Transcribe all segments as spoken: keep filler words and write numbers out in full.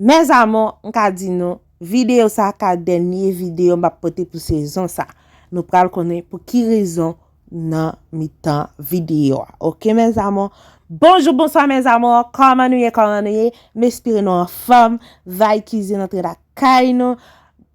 Mes amours, m ka di nou, videyo sa ka dènye videyo m ap pote pou sezon sa. Nou pral konnen pou ki rezon nan mitan videyo a. Oke, mes amours? Bonjou, bonswa, mes amours. Kòman nou ye, kòman nou ye? M espere nou anfòm. Vay Kizin antre lakay nou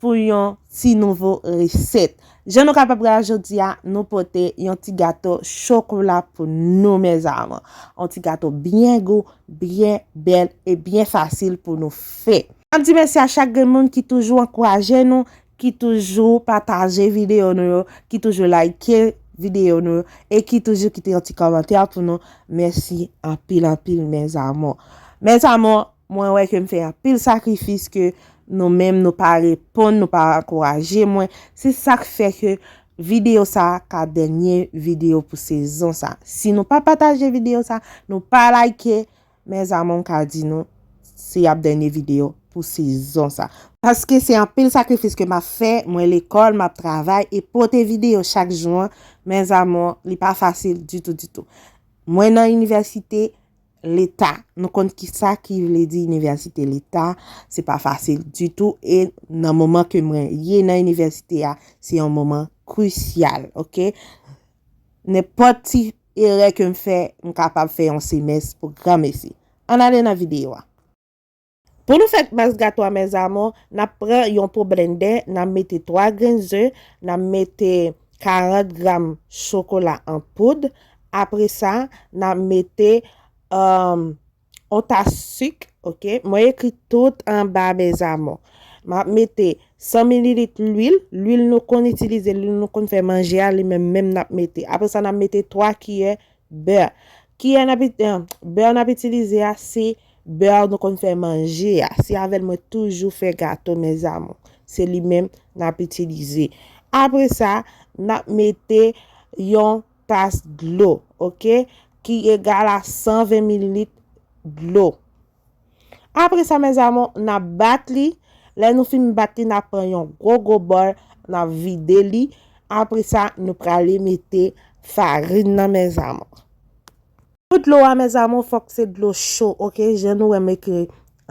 pou yon ti nouvo resèt. Jan nou kapab wè a, jodi a, nou pote yon ti gato chokola pou nou, mes amours. Yon ti gato byen gou, byen bèl e byen fasil pou nou fè. M ap di mèsi a chak grenn moun ki toujou ankouraje nou, ki toujou pataje videyo nou yo, ki toujou like videyo nou yo, e ki toujou kite yon ti kòmantè pou nou. Mèsi anpil, anpil, mes amours. Mes amours, mwen wè ke m fè anpil sakrifis ke nou menm nou pa reponn, nou pa ankouraje mwen. Se sa k fè ke videyo sa ka dènye videyo pou sezon sa. Si nou pa pataje videyo sa, nou pa like, mes amours, m ka di nou, se ap dènye videyo pou sezon sa. Paske se anpil sakrifis ke m ap fè, mwen lekòl, m ap travay, e pote videyo chak jou an, mes amours, li pa fasil ditou, ditou. Mwen nan inivèsite leta. Nou konn ki sa ki vle di inivèsite leta, se pa fasil ditou, e nan moman ke mwen ye nan inivèsite a, se yon moman krisyal, oke? Nenpòt ti erè ke m fè, m kapab fè yon semès pou granmesi. Ann ale nan videyo a. Pou nou fè baz gato a, mes amours, n ap pran yon po blendè, n ap mete twa grenn ze, n ap mete karant gram chokola an poud. Apre sa, n ap mete, um, yon tas sik, oke? Mwen ekri tout anba, mes amours. M ap mete san mililit lwil. Lwil nou konn itilize, lwil nou konn fè manje a, li menm menm n ap mete. Apre sa, n ap mete twa kiyè bè. Kiyè n ap it-, eh, bè n ap itilize a, se bè nou konn fè manje a. Se avè l mwen toujou fè gato, mes amours. Se li menm n ap itilize. Apre sa, n ap mete yon tas dlo, oke? Ki egal a san ven mililit dlo. Apre sa, mes amours, n ap bat li. Lè nou fin bat li, n ap pran yon gwo, gwo bòl, n ap vide li. Apre sa, nou prale mete farin nan, mes amours. Pou dlo a, mes amours, fòk se dlo cho, oke? Jan nou wè m ekri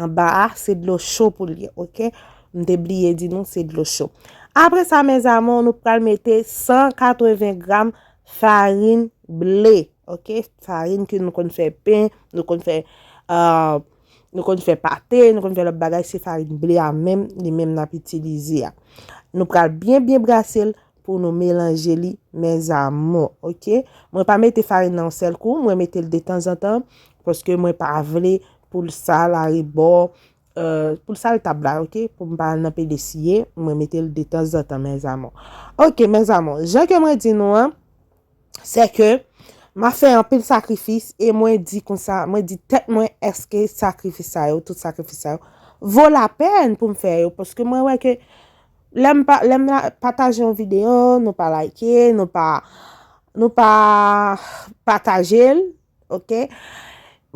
anba a, se dlo cho pou l ye, oke? M te bliye di nou, se dlo cho. Apre sa, mes amours, nou pral mete san katreven gram farin ble, oke? Farin ke nou konn fè pen, nou konn fè, ah, nou konn fè pate, nou konn fè lòt bagay, se farin ble a menm, li menm n ap itilize a. Nou pral byen, byen brase l pou nou melanje li, mes amours, oke? Mwen pa mete farin nan yon sèl kou, mwen mete l detanzantan, paske mwen pa vle pou l sal arebò, eh, pou l sal tab la, oke? Pou m pa al nan P D C A, mwen mete l detanzantan, mes amours. Oke, mes amours, jan ke mwen di nou an, se ke m ap fè anpil sakrifis e mwen di konsa, mwen di tèt mwen, èske sakrifis sa yo, tout sakrifis sa yo, vo lapèn pou m fè yo? Paske mwen wè ke lè m pa, lè m la, pataje yon videyo, nou pa like, nou pa, nou pa pataje l, oke?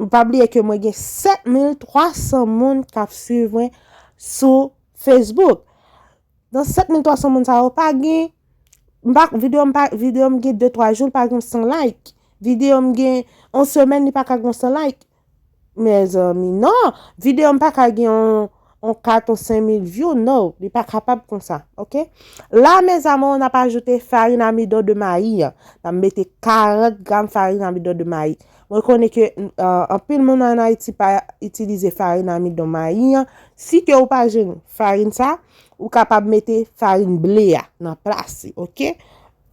Nou pa bliye ke mwen gen sèt mil twa san moun k ap swiv mwen sou Facebook. Nan sèt mil twa san moun sa yo, pa gen, m pa, videyo m pa, videyo m gen de twa jou, l pa gen san like. Videyo m gen yon semèn, li pa ka gen san like. Mezanmi, non! Videyo m pa ka gen yon, yon kat, yon senk mil view, no, li pa kapab konsa, oke? La, mes amours, n ap ajoute farin amidon de mayi an. N ap mete karant gram farin amidon de mayi. Mwen konnen ke, euh, anpil moun ann Ayiti pa itilize farin amidon mayi an. Si ke ou pa jwenn farin sa, ou kapab mete farin ble a nan plas li, oke?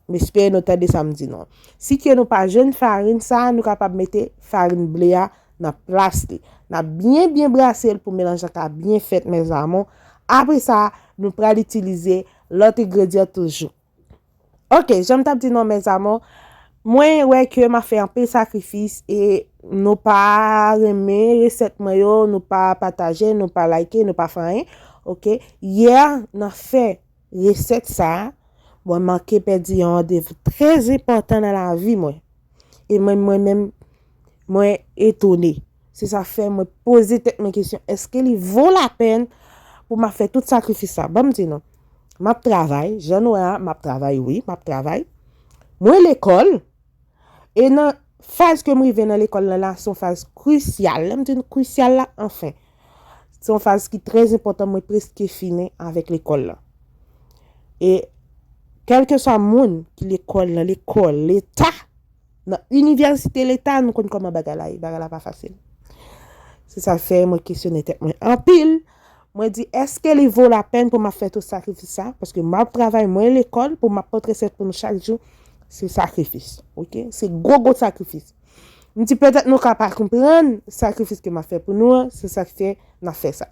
M espere nou tande sa m di nou an. Si ke nou pa jwenn farin sa, nou kapab mete farin ble a nan plas li. N ap byen, byen brase l pou melanj la ka byen fèt, mes amours. Apre sa, nou pral itilize lòt engredyan toujou. Oke, jan m t ap di nou an, mes amours, mwen wè ke m ap fè anpil sakrifis e nou pa renmen resèt mwen yo, nou pa pataje, nou pa like, nou pa fè anyen. Oke, yè, nan fè resèt sa a, mwen manke pèdi yon randevou trè enpòtan nan lavi mwen. E mwen, mwen menm, mwen etone. Se sa fè mwen poze tèt mwen kesyon, èske li vo lapèn pou m ap fè tout sakrifis sa? Ban m di nou, m ap travay, jan nou wè a, m ap travay, wi, m ap travay. Mwen lekòl, e nan faz ke m rive nan lekòl la, la, se yon faz krisyal. Lè m di nou krisyal la, anfen. Se yon faz ki trè enpòtan, mwen prèske fini avèk lekòl la. E kèlkeswa moun ki lekòl nan lekòl leta, nan inivèsite leta, nou konn kòman bagay la ye, bagay la pa fasil. Se sa fè mwen kesyone tèt mwen anpil. Mwen di, èske li vo lapèn pou m ap fè tout sakrifis sa? Paske m ap travay, mwen lekòl, pou m ap pote resèt pou nou chak jou, se sakrifis. Oke? Se gwo, gwo sakrifis. M di, petèt nou ka pa konprann sakrifis ke m ap fè pou nou an, se sa k fè n ap fè sa.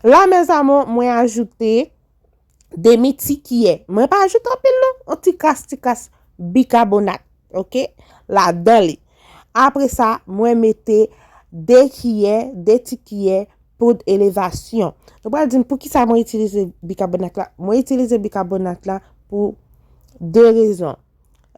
La, mes amours, mwen ajoute demi ti kiyè. Mwen pa ajoute anpil non, yon ti kras, ti kras bikabonat, oke? Ladan li. Apre sa, mwen mete de kiyè, de ti kiyè poud elevasyon. Nou pral di m poukisa mwen itilize bikabonat la? Mwen itilize bikabonat la pou de rezon.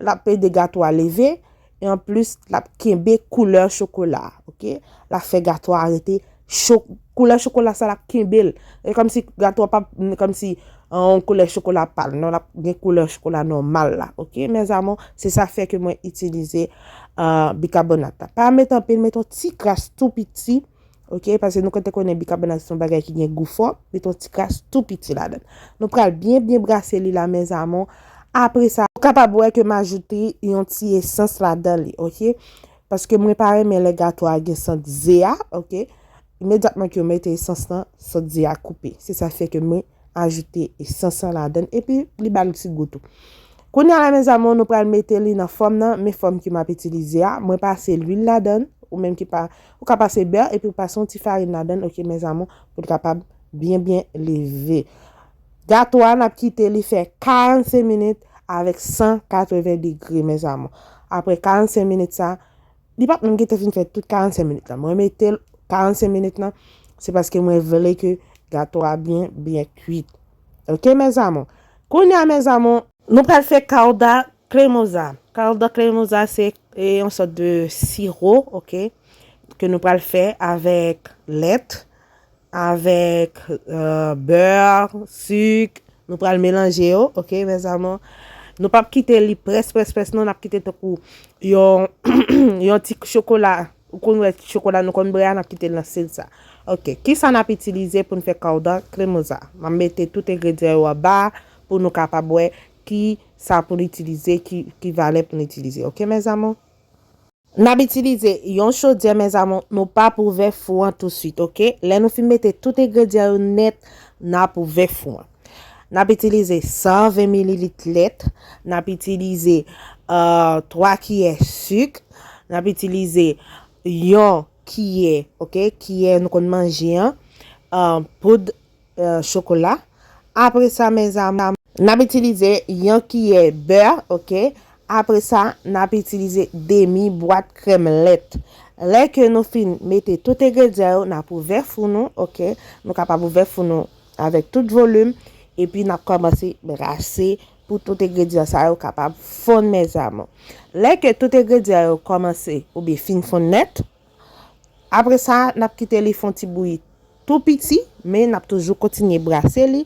L ap ede gato a leve, e anplis, l ap kenbe koulè chokola a, oke? L ap fè gato a rete cho-, koulè chokola sa l ap kenbe l. E kòmsi gato a p ap, kòmsi, an, yon koulè chokola pal, non, l ap gen koulè chokola nòmal la, oke? Mes amours, se sa fè ke mwen itilize, ah, bikabonat la. Pa mete anpil, mete yon ti kras tou piti, oke, paske nou te konnen bikabonat se yon bagay ki gen gou fò, mete yon ti kras tou piti ladan. Nou pral byen, byen brase li la, mes amours. Apre sa, ou kapab wè ke m ajoute yon ti esans ladan li, oke? Paske mwen pa renmen lè gato a gen sant ze a, oke? Imedyatman ke w mete esans lan, sant ze a koupe. Se sa fè ke mwen ajoute esans lan ladan l, epi li ba l ti gou tou. Kounye a la, mes amours, nou pral mete li nan fòm nan, men fòm ke m ap itilize a, mwen pase lwil ladan l, ou menm ki pa, ou ka pase bè, epi w pase yon ti farin ladan l, oke, mes amours, pou l kapab byen, byen leve. Gato a, n ap kite li fè karannsenk minit avèk san katreven degre, mes amours. Apre karannsenk minit sa, li p ap menm gentan fin fè tout karannsenk minit la. Mwen mete l karannsenk minit lan, se paske mwen vle ke gato a byen, byen kuit. Oke, mes amours? Kounye a, mes amours, nou pral fè calda cremosa. Calda cremosa, se, e, yon sòt de siwo, oke, ke nou pral fè avèk lèt, avèk, euh, bè, sik. Nou pral melanje yo, oke, mes amours? Nou p ap kite li près, près, près, non, n ap kite tankou yon, yon ti chokola. Ou konn wè chokola nou konn bwè a, n ap kite l nan stil sa. Oke, kisa n ap itilize pou n fè calda cremosa? M ap mete tout engredyan yo anba pou nou kapab wè ki sa pou n itilize, ki, ki valè pou n itilize. Oke, mes amours? N ap itilize yon chodyè, mes amours, nou p ap ouvè fou an touswit, oke? Lè nou fin mete tout engredyan yo nèt, n ap ouvè fou an. N ap itilize san ven mililit lèt, n ap itilize, euh, twa kiyè sik, n ap itilize yon kiyè, oke, kiyè nou konn manje an, euh, poud, euh, chokola. Apre sa, mes amours, n ap itilize yon kiyè bè, oke. Apre sa, n ap itilize demi bwat krèm lèt. Lè ke nou fin mete tout engredyan yo, n ap ouvè fou nou, oke. Nou kapab ouvè fou nou avèk tout volim, epi n ap kòmanse brase pou tout engredyan sa yo kapab fonn, mes amours. Lè ke tout engredyan yo kòmanse oubyen fin fonn nèt, apre sa, n ap kite li fè yon ti bouyi tou piti, men n ap toujou kontinye brase li.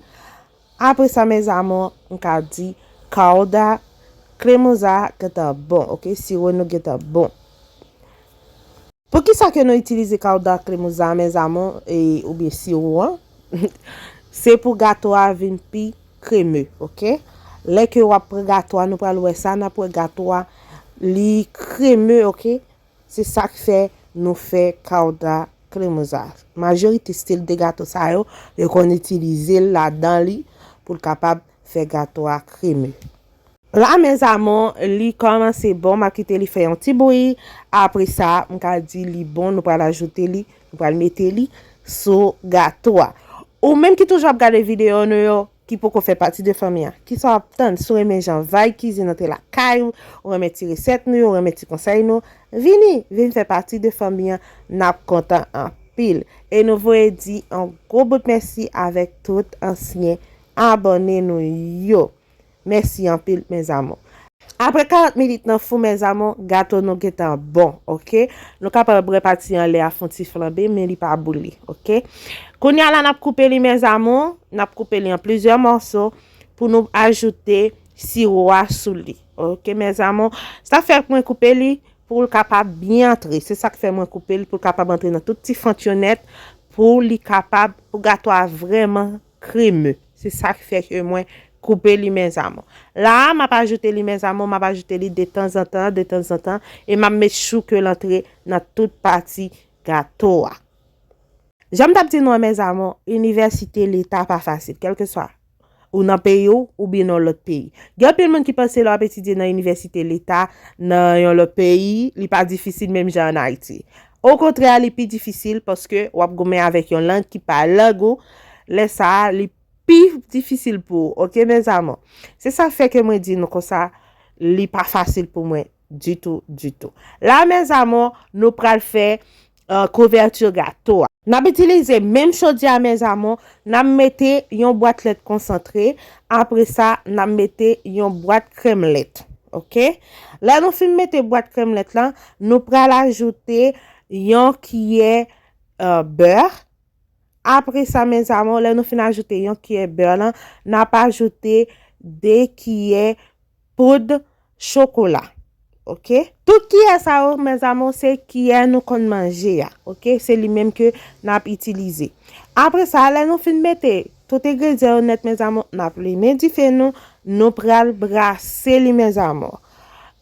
Apre sa, mes amours, m ka di calda cremosa gentan bon, oke? Siwo nou gentan bon. Poukisa ke nou itilize calda cremosa, mes amours, e, oubyen siwo an? Se pou gato a vin pi kreme, oke? Lè ke w ap pran gato a, nou pral wè sa, n ap wè gato a, li kreme, oke? Se sa k fè nou fè calda cremosa. Majorite stil de gato sa yo, yo konn itilize l ladan li pou l kapab fè gato a kreme. La, mes amours, li kòmanse bon, m ap kite li fè yon ti bouyi. Apre sa, m ka di li bon, nou pral ajoute li, nou pral mete li sou gato a. Ou menm ki toujou ap gade videyo nou yo, ki poko fè pati de fanmi an, kisa w ap tann? Si w renmen jan Vibe Cuisine antre lakay ou, ou renmen ti resèt nou yo, ou renmen ti konsèy nou, vini, vin fè pati de fanmi an, n ap kontan anpil. E nou voye di yon gwo bout mèsi avèk tout ansyen abòne nou yo. Mèsi anpil, mes amours. Apre karant minit nan fou, mes amours, gato nou gentan bon, oke? Nou kapab wè pati anlè a fè yon ti flanbe, men li pa boule, oke? Kounye a la, n ap koupe li, mes amours. N ap koupe li an plizyè mòso pou nou ajoute siwo a sou li, oke, mes amours? Sa fè mwen koupe li pou l kapab byen antre. Se sa k fè mwen koupe l, pou l kapab antre nan tout ti fant yo nèt, pou li kapab, pou gato a vrèman kreme. Se sa k fè ke mwen koupe li, mes amours. La a, m ap ajoute li, mes amours, m ap ajoute li de tanzantan, de tanzantan, e m ap met chou ke l antre nan tout pati gato a. Jan m t ap di nou an, mes amours, inivèsite leta pa fasil, kèlkeswa ou nan peyi w oubyen nan yon lòt peyi. Gen anpil moun ki panse lè w ap etidye nan inivèsite leta nan yon lòt peyi, li pa difisil menm jan ann Ayiti. Okontrè, li pi difisil paske w ap goumen avèk yon lang ki pa lang ou. Lè sa a, li pi difisil pou ou, oke, mes amours? Se sa k fè ke mwen di nou konsa, li pa fasil pou mwen ditou, ditou. La, mes amours, nou pral fè, euh, kouvèti gato a. N ap itilize menm chodyè a, mes amours, n ap mete yon bwat lèt konsantre, apre sa, n ap mete yon bwat krèm lèt, oke? Lè nou fin mete bwat krèm lèt lan, nou pral ajoute yon kiyè, euh, bè. Apre sa, mes amours, lè nou fin ajoute yon kiyè bè lan, n ap ajoute de kiyè poud chokola. Oke? Tout kiyè sa yo, mes amours, se kiyè nou konn manje a. Oke? Se li menm ke n ap itilize. Apre sa, lè nou fin mete tout engredyan yo nèt, mes amours, n ap limen dife nou, nou pral brase li, mes amours.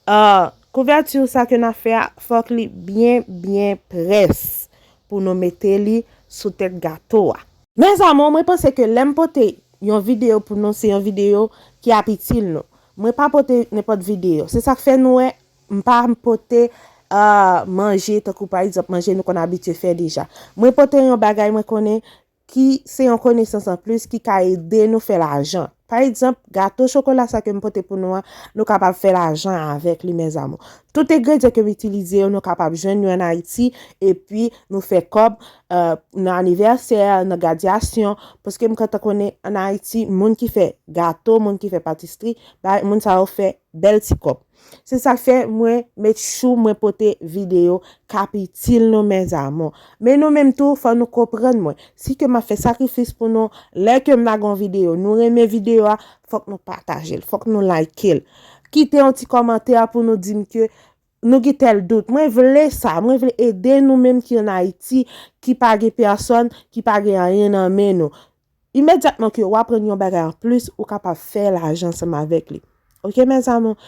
Ah, kouvèti sa ke n ap fè a, fòk li byen, byen près pou nou mete li sou tèt gato a. Mes amours, mwen panse ke lè m pote yon videyo pou nou, se yon videyo ki ap itil nou. Mwen pa pote nenpòt videyo. Se sa k fè nou wè, m pa pote, ah, manje, tankou pa egzanp, manje nou konn abitye fè deja. Mwen pote yon bagay mwen konnen ki se yon konesans anplis ki ka ede nou fè lajan. Pa egzanp, gato chokola sa ke m pote pou nou an, nou kapab fè lajan avèk li, mes amours. Tout engredyan ke m itilize yo, nou kapab jwenn yo ann Ayiti, epi nou fè kòb, euh, nan anivèsè, nan gradyasyon, paske m kontan konnen ann Ayiti, moun ki fè gato, moun ki fè patisri, bay, moun sa yo fè bèl ti kòb. Se sa k fè mwen met chou, mwen pote videyo k ap itil nou, mes amours. Men nou menm tou, fò nou konprann mwen. Si ke m ap fè sakrifis pou nou, lè ke m lage yon videyo, nou renmen videyo a, fòk nou pataje l, fòk nou like l. Kite yon ti kòmantè pou nou di m ke nou gen tèl dout. Mwen vle sa, mwen vle ede nou menm ki ann Ayiti, ki pa gen pèsòn, ki pa gen anyen nan men nou. Imedyatman ke w aprann yon bagay anplis, ou kapab fè lajan ansanm avèk li. Oke, mes amours?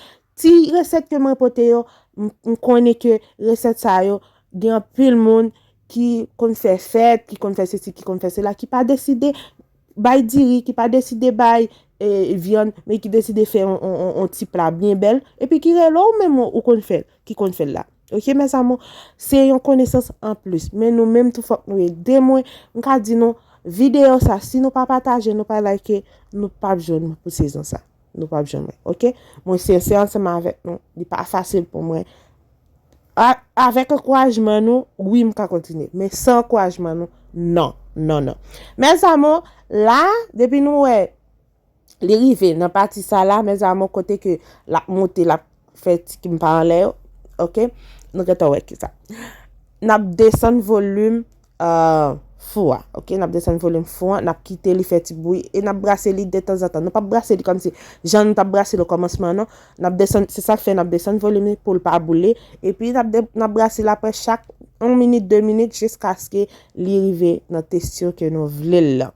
Ti resèt ke mwen pote yo, m, m konnen ke resèt sa yo, gen anpil moun ki konn fè fèt, ki konn fè sesi, ki konn fè sela, ki pa deside bay diri, ki pa deside bay, eh, vyann, men ki deside fè on, on, on, on ti pla byen bèl, epi ki rele w menm ou, ou konn fè l, ki konn fè l la. Oke, mes amours, se yon konesans anplis. Men nou menm tou, fòk nou ede mwen. M ka di nou, videyo sa, si nou pa pataje, nou pa like, nou p ap jwenn mwen pou sezon sa. Nou p ap jwenn mwen, oke? Mwen sensè ansanm avèk nou. Li pa fasil pou mwen. A, avèk ankourajman nou, wi, m ka kontinye. Men san ankourajman nou, non, non, non. Mes amours, la, depi nou wè li rive nan pati sa la, mes amours, kote ke l ap monte, l ap fè ti ki m pa anlè yo, oke? Nou gentan wè kisa. N ap desann volim, euh, fou a, oke? N ap desann volim fou an, n ap kite li fè ti bri, e n ap brase li detanzantan. Nou p ap brase li kòmsi jan nou t ap brase l okòmansman, non. N ap desann, se sa k fè n ap desann volim li pou l pa boule, epi n ap de-, n ap brase l apre chak yon minit, de minit, jiskaske li rive nan tekstir ke nou vle l lan.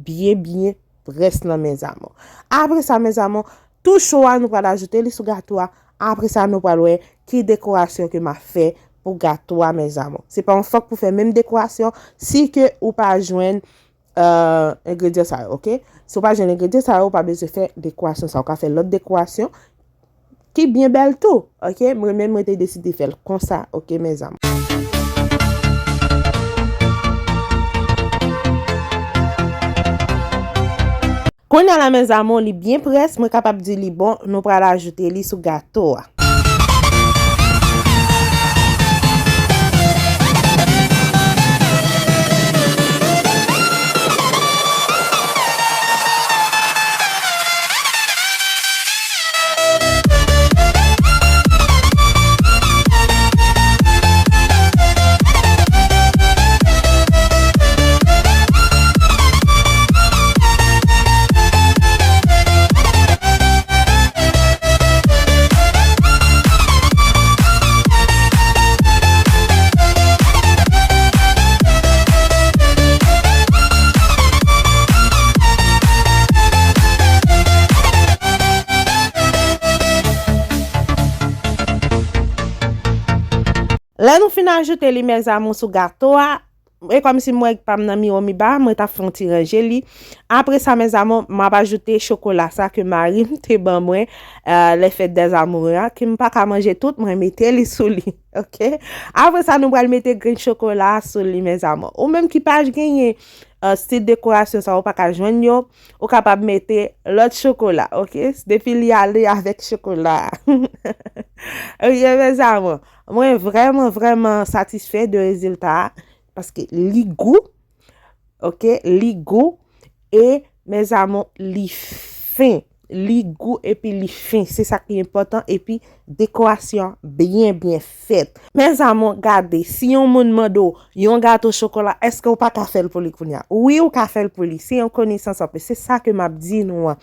Byen, byen près nan, mes amours. Apre sa, mes amours, tou cho a, nou pral ajoute li sou gato a. Apre sa, nou pral wè ki dekorasyon ke m ap fè pou gato a, mes amours. Se pa yon fòk pou fè menm dekorasyon si ke ou pa jwenn, euh, engredyan sa yo, oke? Si w pa jwenn engredyan sa yo, ou pa bezwen fè dekorasyon sa. Ou ka fè lòt dekorasyon ki byen bèl tou, oke? Mwen menm, mwen te deside fè l konsa, oke, mes amours? Kounye a la, mes amours, li byen près, mwen kapab di li bon, nou pral ajoute li sou gato a. Lè nou fin ajoute li, mes amours, sou gato a, e kòmsi m wè pa m nan miwo mi ba, mwen t ap fè yon ti ranje li. Apre sa, mes amours, m ap ajoute chokola sa ke mari m te ban mwen, euh, lè fèt dèzamoure a, ke m pa ka manje tout, mwen mete li sou li, oke? Apre sa, nou pral mete grenn chokola sou li, mes amours. Ou menm ki pa genyen, euh, stil dekorasyon sa, ou pa ka jwenn yo, ou kapab mete lòt chokola, oke? Depi li ale avèk chokola. Oke, mes amours. Mwen vrèman, vrèman satisfè de rezilta a, paske li gou, oke, li gou, e, mes amours, li fen. Li gou epi li fen. Se sa ki enpòtan. Epi, dekorasyon byen, byen fèt. Mes amours, gade, si yon moun mande w yon gato chokola, èske w pa ka fè l pou li kounye a? Wi, ou ka fè l pou li. Se yon konesans anplis. Se sa ke m ap di nou an.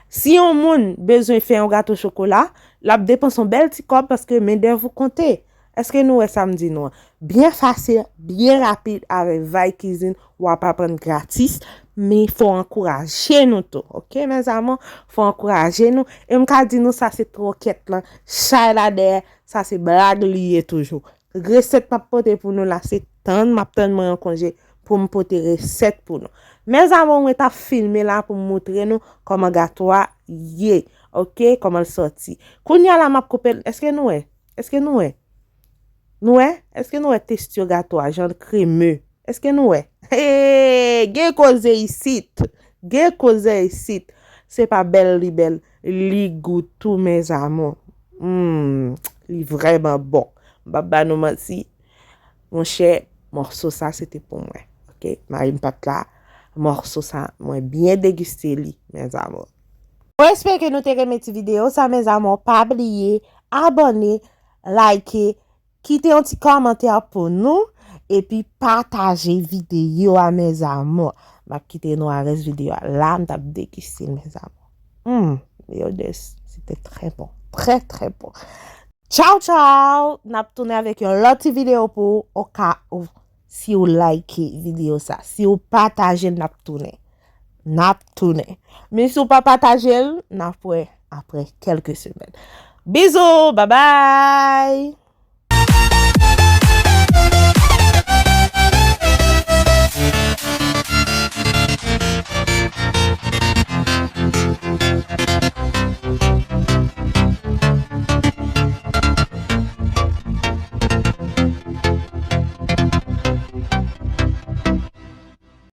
Si yon moun bezwen fè yon gato chokola, l ap depanse yon bèl ti kòb paske mendèv ou konte. Èske nou wè sa m di nou an? Byen fasil, byen rapid avèk Vay Kizin, w ap aprann gratis, men fò ankouraje nou tou, oke, mes amours? Fò ankouraje nou. E m ka di nou sa se twokèt lan, chay la dèyè, sa se blag li ye toujou. Resèt m ap pote pou nou la, se tann, m ap tann mwen an konje pou m pote resèt pou nou. Mes amours, mwen t ap filme la pou m montre nou kòman gato a ye, oke, kòman l sòti. Kounye a la, m ap koupe l. Èske nou wè? Èske nou wè? Nou wè? Èske nou wè teksti gato a, jan l kreme? Èske nou wè? Hey, gen koze isit. Gen koze isit. Se pa bèl li bèl. Li gou tou, mes amours. Hmm, li vrèman bon. M p ap ba nou manti. Monchè, mòso sa se te pou mwen. Oke? Mari m pa t la. Mòso sa, mwen byen degiste li, mes amours. Mwen espere ke nou te renmen ti videyo sa, mes amours. Pa bliye abòne, like, kite yon ti kòmantè pou nou, epi pataje videyo a, mes amours. M ap kite nou a rès videyo a. La, m t ap degiste l, mes amours. Hmm, yo de, se te trè bon. Trè, trè bon. Tchaw, tchaw! N ap tounen avèk yon lòt ti videyo pou ou, oka ou, si ou like videyo sa. Si ou pataje l, n ap tounen. N ap tounen. Men si ou pa pataje l, n ap wè apre kèlke semèn. Bizou, babay!